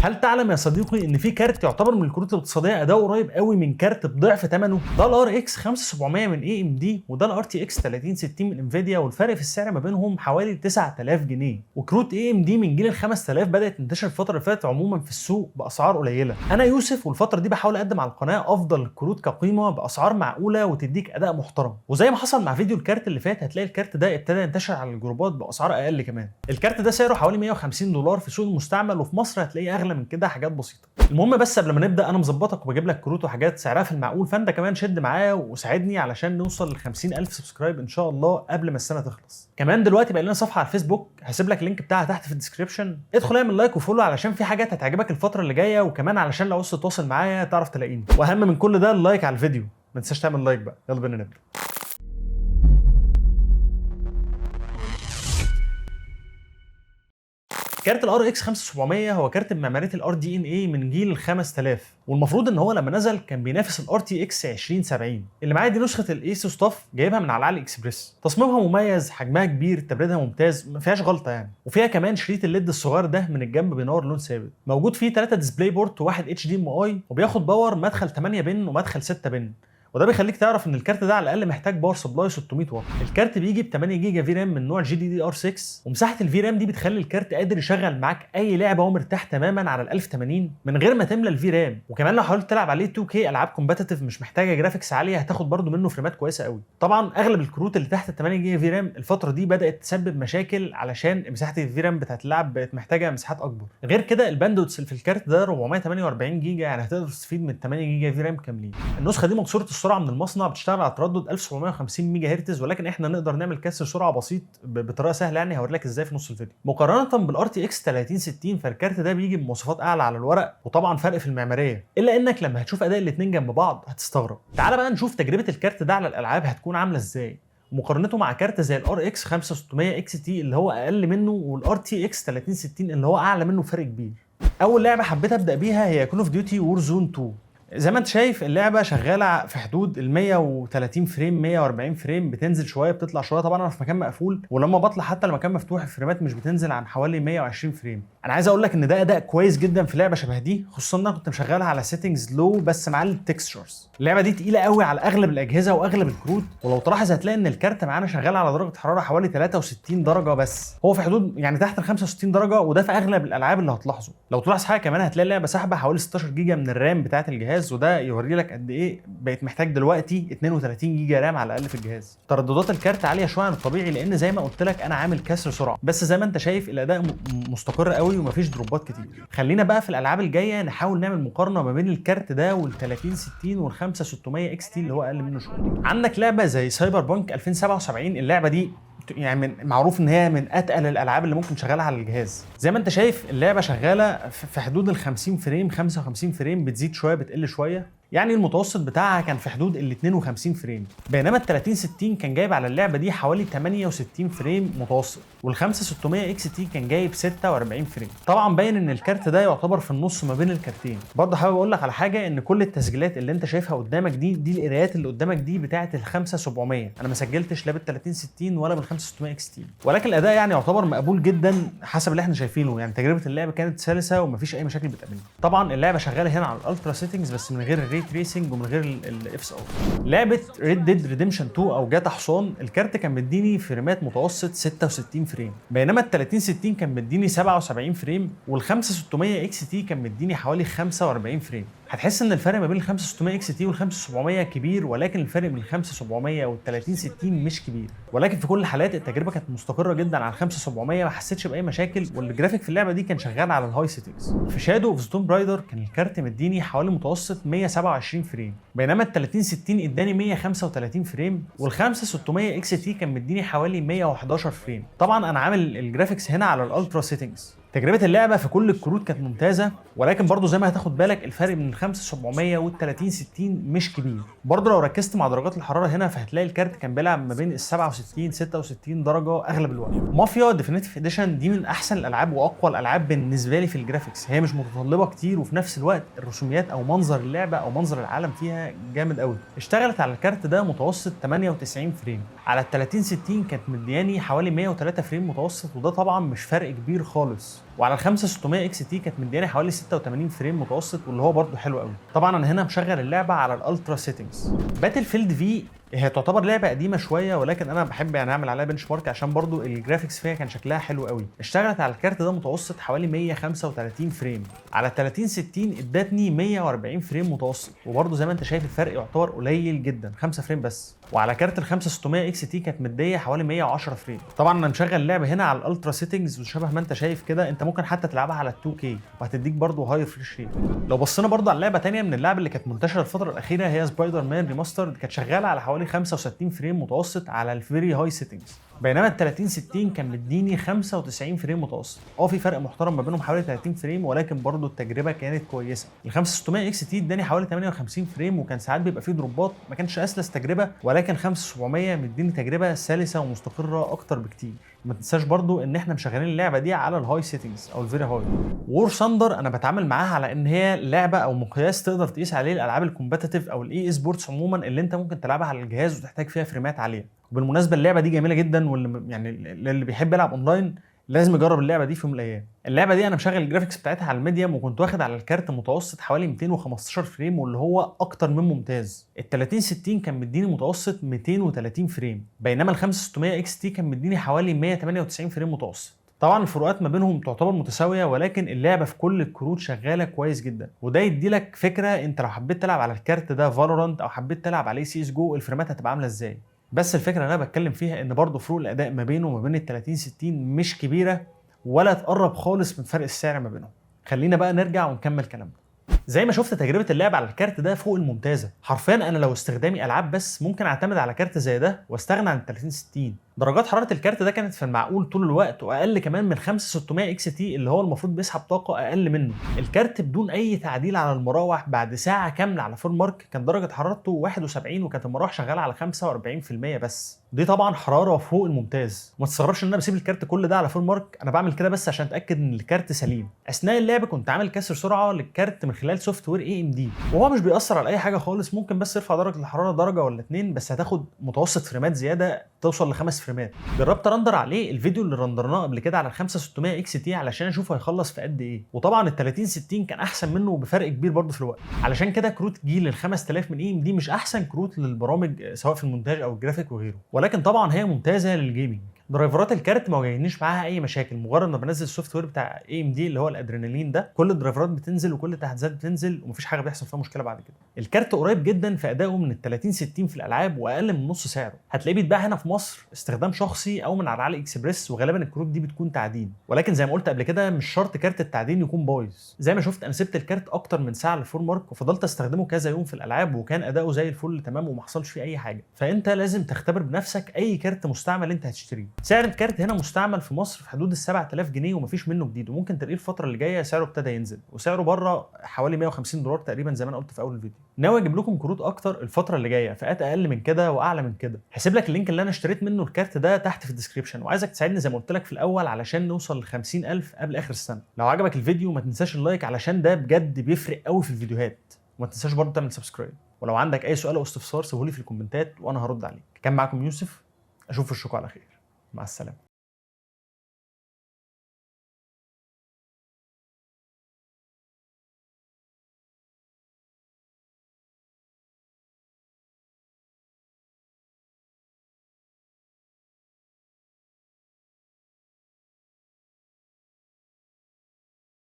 هل تعلم يا صديقي ان في كارت يعتبر من الكروت الاقتصادية اداؤه قريب قوي من كارت بضعف ثمنه؟ ده ال RX 5700 من AMD وده ال RTX 3060 من Nvidia، والفرق في السعر ما بينهم حوالي 9000 جنيه. وكروت AMD من جيل ال 5000 بدات تنتشر الفترة اللي فاتت عموما في السوق باسعار قليله. انا يوسف، والفترة دي بحاول اقدم على القناة افضل الكروت كقيمه باسعار معقولة وتديك اداء محترم. وزي ما حصل مع فيديو الكارت اللي فات، هتلاقي الكارت ده ابتدى ينتشر على الجروبات باسعار اقل كمان. الكارت ده سعره حوالي $150 في سوق المستعمل، وفي مصر هتلاقيه اغلى من كده حاجات بسيطة. المهم بس قبل ما نبدا، انا مظبطك وبجيب لك كروت وحاجات سعرها في المعقول، فانت كمان شد معايا وساعدني علشان نوصل ل 50000 subscribe ان شاء الله قبل ما السنة تخلص. كمان دلوقتي بقى لنا صفحة على الفيسبوك، هسيب لك ال link بتاعها تحت في ال description. ادخل اعمل like و follow علشان في حاجات هتعجبك الفترة اللي جاية، وكمان علشان لو عاوز تتواصل معايا تعرف تلاقيني. واهم من كل ده ال like على الفيديو، ما تنساش تعمل like بقى. يلا بينا نبدا. كارت ال RX 5700 هو كارت بمعماريه ال RDNA من جيل ال 5000، والمفروض ان هو لما نزل كان بينافس ال RTX 2070. اللي معايا دي نسخه ال ASUS TUF، جايبها من على AliExpress. تصميمها مميز، حجمها كبير، تبريدها ممتاز، ما فيهاش غلطه يعني. وفيها كمان شريط ال LED الصغير ده من الجنب بينور لون ثابت. موجود فيه 3 DisplayPort وواحد HDMI، وبياخد power مدخل 8 pin ومدخل 6 pin، وده بيخليك تعرف ان الكارت ده على الاقل محتاج power supply 600 واط. الكارت بيجي ب 8 جيجا VRAM من نوع GDDR 6، ومساحة ال VRAM دي بتخلي الكارت قادر يشغل معاك اي لعبه وهو مرتاح تماما على ال 1080 من غير ما تملى ال VRAM. وكمان لو حاولت تلعب عليه 2K العاب competitive مش محتاجه graphics عالية، هتاخد برده منه فريمات كويسة قوي. طبعا اغلب الكروت اللي تحت ال 8 جيجا VRAM الفترة دي بدات تسبب مشاكل علشان مساحة ال VRAM بتاعت اللعب بقت محتاجه مساحات اكبر. غير كده ال bandwidth اللي في الكارت ده 448 جيجا، يعني هتقدر تستفيد من 8 جيجا VRAM كاملين. النسخة دي مكسورة السرعة من المصنع، بتشتغل على تردد 1750 ميجا هرتز، ولكن احنا نقدر نعمل كسر سرعة بسيط بطريقة سهلة، يعني هوري لك ازاي في نص الفيديو. مقارنة بال RTX 3060، فالكارت ده بيجي بمواصفات اعلى على الورق، وطبعا فرق في المعمارية، الا انك لما هتشوف اداء الاثنين جنب بعض هتستغرب. تعال بقى نشوف تجربه الكارت ده على الالعاب هتكون عامله ازاي، ومقارنته مع كارت زي ال RX 5600 XT اللي هو اقل منه، وال RTX 3060 اللي هو اعلى منه بفرق كبير. اول لعبه حبيت ابدا بيها هي Call of Duty Warzone 2. زي ما انت شايف اللعبة شغالة في حدود ال 130 frame، 140 frame، بتنزل شوية بتطلع شوية. طبعا انا في مكان مقفول، ولما بطلع حتى لمكان مفتوح الفريمات مش بتنزل عن حوالي 120 frame. انا عايز اقول لك ان ده اداء كويس جدا في لعبه شبه دي، خصوصا ان انا كنت مشغلها على settings low بس مع ال textures. اللعبة دي تقيلة قوي على اغلب الاجهزة واغلب الكروت، ولو تلاحظ هتلاقي ان الكارت معانا شغال على درجه حرارة حوالي 63 درجه بس، هو في حدود يعني تحت ال 65 درجه، وده في اغلب الالعاب اللي هتلاحظه. لو تلاحظ حاجة كمان هتلاقي اللعبة ساحبه حوالي 16 جيجا من ال RAM بتاعه الجهاز، وده يوري لك قد ايه بقيت محتاج دلوقتي 32 جيجا RAM على الاقل في الجهاز. ترددات الكارت عالية شوية عن الطبيعي، لان زي ما قلت لك انا عامل كسر سرعة، بس زي ما انت شايف الاداء مستقر قوي ومفيش دروبات كتير. خلينا بقى في الالعاب الجاية نحاول نعمل مقارنة ما بين الكارت ده وال 3060 وال 5600 XT اللي هو اقل منه شوية. عندك لعبه زي Cyberpunk 2077، اللعبة دي يعني معروف ان هي من اتقل الالعاب اللي ممكن تشغلها على الجهاز. زي ما انت شايف اللعبة شغالة في حدود ال 50 frame، 55 frame، بتزيد شوية بتقل شوية، يعني المتوسط بتاعها كان في حدود ال 52 frame، بينما ال 3060 كان جايب على اللعبة دي حوالي 68 frame متوسط، وال 5600 XT كان جايب 46 frame. طبعا باين ان الكارت ده يعتبر في النص ما بين الكارتين. برضه حابب اقول لك على حاجة، ان كل التسجيلات اللي انت شايفها قدامك دي القرايات اللي قدامك دي بتاعه ال 5700، انا ما سجلتش لا بال 3060 ولا بال 5600 XT، ولكن الاداء يعني يعتبر مقبول جدا حسب اللي احنا شايفينه. يعني تجربه اللعب كانت سلسه ومفيش اي مشاكل بتقابلنا. طبعا اللعبة شغالة هنا على ال ultra settings بس من غير ال ray tracing ومن غير ال FSR. لعبه Red Dead Redemption 2 او جاتا حصان، الكارت كان مديني فريمات متوسط 66 frame، بينما ال 3060 كان مديني 77 frame، وال 5600 XT كان مديني حوالي 45 frame. هتحس ان الفرق ما بين ال 5600 XT وال 5700 كبير، ولكن الفرق بين ال 5700 وال 3060 مش كبير. ولكن في كل الحالات التجربة كانت مستقره جدا على ال 5700، ما حسيتش باي مشاكل، والجرافيك في اللعبة دي كان شغال على ال high settings. في Shadow of the Tomb Raider كان الكارت مديني حوالي متوسط 127 frame، بينما ال 3060 اداني 135 frame، وال 5600 XT كان مديني حوالي 111 frame. طبعا انا عامل ال graphics هنا على ال ultra settings. تجربه اللعبة في كل الكروت كانت ممتازة، ولكن برضو زي ما هتاخد بالك الفرق بين ال 5700 وال 3060 مش كبير. برضو لو ركزت مع درجات الحرارة هنا فهتلاقي الكارت كان بيلعب ما بين ال 67 66 درجه اغلب الوقت. Mafia Definitive Edition دي من احسن الالعاب واقوى الالعاب بالنسبة لي في ال graphics، هي مش متطلبه كتير، وفي نفس الوقت الرسوميات او منظر اللعبة او منظر العالم فيها جامد قوي. اشتغلت على الكارت ده متوسط 98 frame، على ال 3060 كانت مدياني حوالي 103 frame متوسط، وده طبعا مش فرق كبير خالص. وعلى ال 5600 XT كانت مدياني حوالي 86 frame متوسط، واللي هو برده حلو قوي. طبعا انا هنا مشغل اللعبة على ال ultra settings. Battlefield V هي تعتبر لعبه قديمة شويه، ولكن انا بحب يعني اعمل عليها benchmark عشان برضو ال graphics فيها كان شكلها حلو قوي. اشتغلت على الكارت ده متوسط حوالي 135 frame، على 30 60 ادتني 140 frame متوسط، وبرضو زي ما انت شايف الفرق يعتبر قليل جدا، 5 frame بس. وعلى كارت ال 5600 XT كانت مديه حوالي 110 frame. طبعا انا مشغل اللعبة هنا على ال ultra settings، وشبه ما انت شايف كده انت ممكن حتى تلعبها على ال 2K وهتديك برضو high refresh rate. لو بصينا برضو على لعبه ثانية من اللعب اللي كانت منتشرة الفترة الاخيرة، هي Spider-Man Remastered، كانت شغالة على حوالي 65 frame متوسط على ال very high settings، بينما ال 30 60 كان مديني 95 frame متوسط. في فرق محترم ما بينهم حوالي 30 frame، ولكن برضو التجربة كانت كويسة. ال 5600 XT اداني حوالي 58 frame، وكان ساعات بيبقى فيه drop ات، ما كانش اسلس تجربه، ولكن 5700 مديني تجربه سلسه ومستقره اكتر بكتير. ما تنساش برضو ان احنا مشغلين اللعبة دي على ال high settings او ال very high. War Thunder انا بتعامل معاها على ان هي لعبه او مقياس تقدر تقيس عليه الالعاب ال competitive او ال esports عموما اللي انت ممكن تلعبها على الجهاز وتحتاج فيها frame ات عاليه. وبالمناسبة اللعبة دي جميلة جدا، واللي يعني اللي بيحب يلعب اونلاين لازم يجرب اللعبة دي في يوم من الايام. اللعبة دي انا مشغل ال graphics بتاعتها على ال medium، وكنت واخد على الكارت متوسط حوالي 215 frame، واللي هو اكتر من ممتاز. ال 30 60 كان مديني متوسط 230 frame، بينما ال 5600 XT كان مديني حوالي 198 frame متوسط. طبعا الفروقات ما بينهم تعتبر متساويه، ولكن اللعبة في كل الكروت شغالة كويس جدا، وده يدي لك فكرة انت لو حبيت تلعب على الكارت ده Valorant او حبيت تلعب عليه CS:GO ال frame ات هتبقى عامله ازاي. بس الفكرة اللي انا بتكلم فيها ان برضه فروق الاداء ما بينه وما بين ال 30 60 مش كبيرة ولا تقرب خالص من فرق السعر ما بينهم. خلينا بقى نرجع ونكمل كلامنا. زي ما شفت تجربه اللعب على الكارت ده فوق الممتازة حرفيا. انا لو استخدامي العاب بس ممكن اعتمد على كارت زي ده واستغنى عن ال 30 60. درجات حرارة الكارت ده كانت في المعقول طول الوقت، واقل كمان من 5600 XT اللي هو المفروض بيسحب طاقة اقل منه. الكارت بدون اي تعديل على المراوح بعد ساعة كاملة على full mark كان درجه حرارته 71، وكانت المراوح شغالة على 45% بس. دي طبعا حرارة فوق الممتاز. وما تستغربش ان انا بسيب الكارت كل ده على full mark، انا بعمل كده بس عشان اتاكد ان الكارت سليم. اثناء اللعب كنت عامل كسر سرعة للكارت من خلال software AMD، وهو مش بيأثر على اي حاجة خالص، ممكن بس يرفع درجه الحرارة درجه ولا اتنين، بس هتاخد متوسط frame ات زيادة توصل ل5 frame ات. جربت ا render عليه الفيديو اللي render ناه قبل كده على ال 5600 XT علشان اشوف هيخلص في قد ايه، وطبعا ال 30 60 كان احسن منه بفرق كبير برضه في الوقت. علشان كده كروت جيل ال 5000 من AMD مش احسن كروت للبرامج سواء في المونتاج او الجرافيك وغيره، ولكن طبعا هي ممتازة لل gaming. driver ات الكارت ما واجهنيش معاها اي مشاكل، مجرد ما بنزل ال software بتاع AMD اللي هو الادرينالين ده كل ال driver ات بتنزل وكل التحديثات بتنزل ومفيش حاجة بيحصل فيها مشكلة بعد كده. الكارت قريب جدا في ادائه من ال 30 60 في الالعاب واقل من نص سعره. هتلاقيه بيتباع هنا في مصر استخدام شخصي او من على AliExpress، وغالبا الكروت دي بتكون تعدين، ولكن زي ما قلت قبل كده مش شرط كارت التعدين يكون بايظ. زي ما شفت انا سبت الكارت اكتر من ساعة لل full mark وفضلت استخدمه كذا يوم في الالعاب، وكان اداؤه زي الفل تمام وما حصلش فيه اي حاجة. فانت لازم تختبر بنفسك اي كارت مستعمل انت هتشتريه. سعر الكارت هنا مستعمل في مصر في حدود ال 7000 جنيه ومفيش منه جديد، وممكن تلاقيه الفترة اللي جاية سعره ابتدى ينزل، وسعره بره حوالي 150 دولار تقريبا زي ما انا قلت في اول الفيديو. ناوي اجيب لكم كروت اكتر الفترة اللي جاية، فئات اقل من كده واعلى من كده. هسيب لك ال link اللي انا اشتريت منه الكارت ده تحت في ال description، وعايزك تساعدني زي ما قلت لك في الاول علشان نوصل ل 50000 قبل اخر السنة. لو عجبك الفيديو ما تنساش ال like علشان ده بجد بيفرق قوي في الفيديوهات، وما تنساش برضه تعمل subscribe. ولو عندك اي سؤال او استفسار سيبهولي في ال comment ات وانا هرد عليك. كان معاكم يوسف، اشوف وشكم على خير، مع السلامة.